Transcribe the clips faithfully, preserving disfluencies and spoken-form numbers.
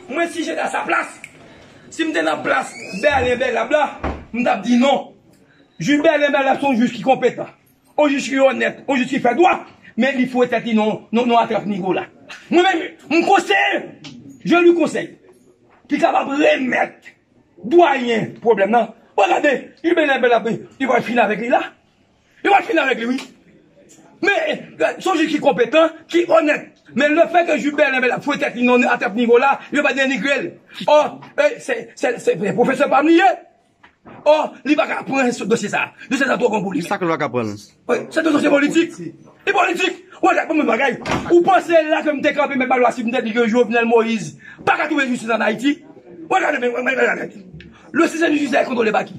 Mwen, si j'étais à sa place, si m te nan plas Bèlen Bèlab la, m t ap di non. Jij Bèlen Bèlab se yon jij ki konpetan, yon jij ki onèt, yon jij ki fè dwa, men li foure tèt li nan, nan, nan atrap nivo la. Mwen menm, m konseye, je lui conseille, ki kapab remèt dwayen pwoblèm nan. Bon, gade, Jij Bèlen Bèlab, li pral fini avèk li la. Li pral fini avèk li, wi. Men, eh, se yon jij ki konpetan, ki onèt. Men lefètke Jij Bèlen Bèlab foure tèt li nan atrap nivo la, yo pa denigre l. Ò, eh, se, se, se pwofesè pa m li ye. Ò, li pa ka pran dosye sa. Dosye sa twò gran pou li. Sa ke l pa ka pran l? Wi, se yon dosye politik. Li politik. Ou gade, bon, men bagay. Ou panse la ke m te kanpe, mèt Magloire, si m te di ke Jovenel Moïse pa ka twouve jistis ann Ayiti? Ou gade, men, men, men, men, le système judiciaire est contrôlé par qui?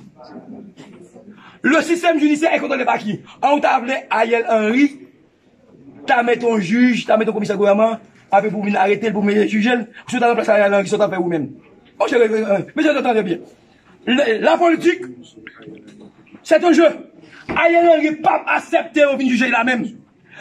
Le système judiciaire est contrôlé par qui? An, ou ta vle Ariel Henry ta mete yon jij, ta mete yon komisè gouvènman, apre pou vin arete l, pou vin jije l, si w ta nan plas Ariel Henry, sa w t ap fè ou menm? Monchè, mesye, tande byen. Le, la politik, se yon jeu. Ariel Henry p ap aksepte yo vin jije l la menm.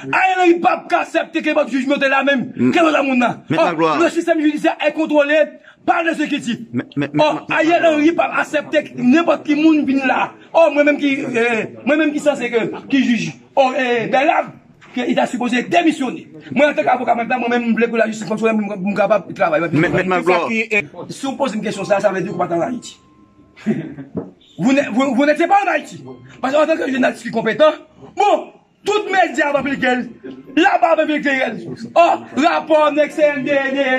Ariel Henry p ap ka aksepte ke nenpòt jij monte la menm. Ke lòt moun nan. Mèt Magloire. Le système judiciaire est contrôlé par l'exécutif. Ò, Ariel Henry p ap aksepte nenpòt ki moun vin la. Ò, mwen menm ki, eh, mwen menm ki sanse ke, ki jij. Ò, eh, Bèlab, ke li ta sipoze demisyone. Mwen, antanke avoka, mwen menm, mwen menm, m vle pou lajistis fonksyone, m, m kapab travay. Mèt, mèt Magloire. Si w poze m kesyon sa, sa vle di ou pa t ann Ayiti. Vous ne, vous, vous n'étiez pas en Haïti. Paske antanke jounalis ki konpetan, bon, tout medya ap anplike l. Laba ap anplike l. Ò, rapò nèg C N D,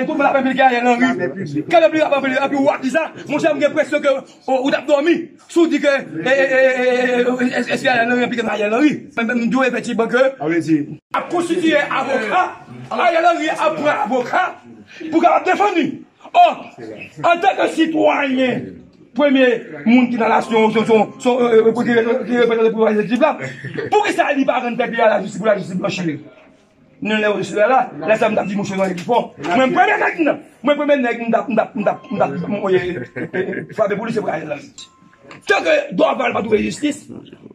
tout moun ap anplike Ariel Henry. Kèlè pli rapò anplike, epi w ap di sa, monchè, m gen enpresyon ke, o, ou t ap dòmi. Si w di ke, e, e, e, e, e, e, èske Ariel Henry enplike nan Ariel Henry? Men, men, m di w efektivman ke ap konstitiye avoka, Ariel Henry ap pran avoka pou kapab defann li. Ò, antanke sitwayen, premye moun ki nan nasyon, se, se, se, e, e, ki reprezante pouvwa egzekitif la, poukisa li pa rann tèt li a lajistis pou lajistis blanchi li? Nan lè yo sou la, lè sa m t ap di monchè Jean Guy Fon. Mwen premye nèg nan. Mwen premye nèg m t ap, m t ap, m t ap, m t ap, m t ap, e, e, frape pou li, se pou Ariel Henry. Tanke Dorval pa twouve jistis,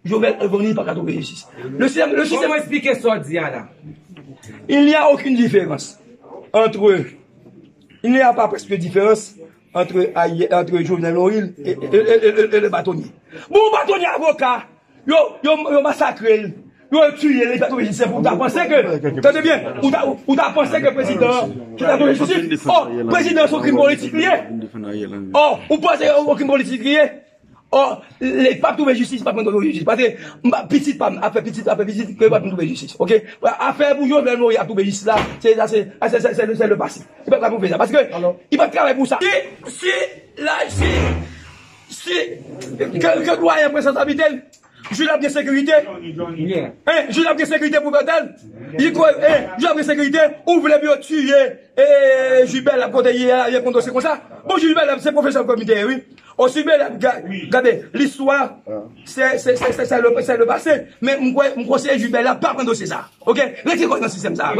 Jovenel Moïse pa ka twouve jistis. Le système, le système. Kòman eksplike sa w di a la? Il n'y a aucune différence entre, il n'y a pas presque différence entre, Aye- entre Jovenel Moïse et, et, et, et, et le bâtonnier. Bon, bâtonnier avoka, yo, yo, yo masakre l, yo tiye l, li pa twouve jistis. Pou ta panse ke, tande byen, ou ta, ou ta panse ke prezidan, ki ta twouve jistis. Ò, prezidan se yon krim politik li ye. Ò, ou panse yon krim politik li ye? Ò, li p ap twouve jistis, li p ap twouve jistis. Paske, m pa, pitit pa m, afè pitit, afè pitit, ke li p ap twouve jistis. Oke? Afè pou Jovenel Moïse ap twouve jistis la, se, sa se, se, se, se, se le pase. Li p ap ka twouve sa. Paske, li p ap travay pou sa. Si, si, la, si, si, ke, ke dwayen pran responsabilite l, jij la ap gen sekirite. Hein, jij la ap gen sekirite pou fè tèl. Li kwè, hein, jij la ap gen sekirite. Ou vle pou yo tiye, eh, Jibèl ap kote ye a, ye konn dosye konsa. Bon, Jibèl ap se pwofesè komite, wi. Ò, Jibèl ap ga- gade, listwa, se, se, se, se, se le, se le pase. Men m kwè, m konseye Jibèl la pa pran dosye sa. Oke? Retire kò nan sistèm sa.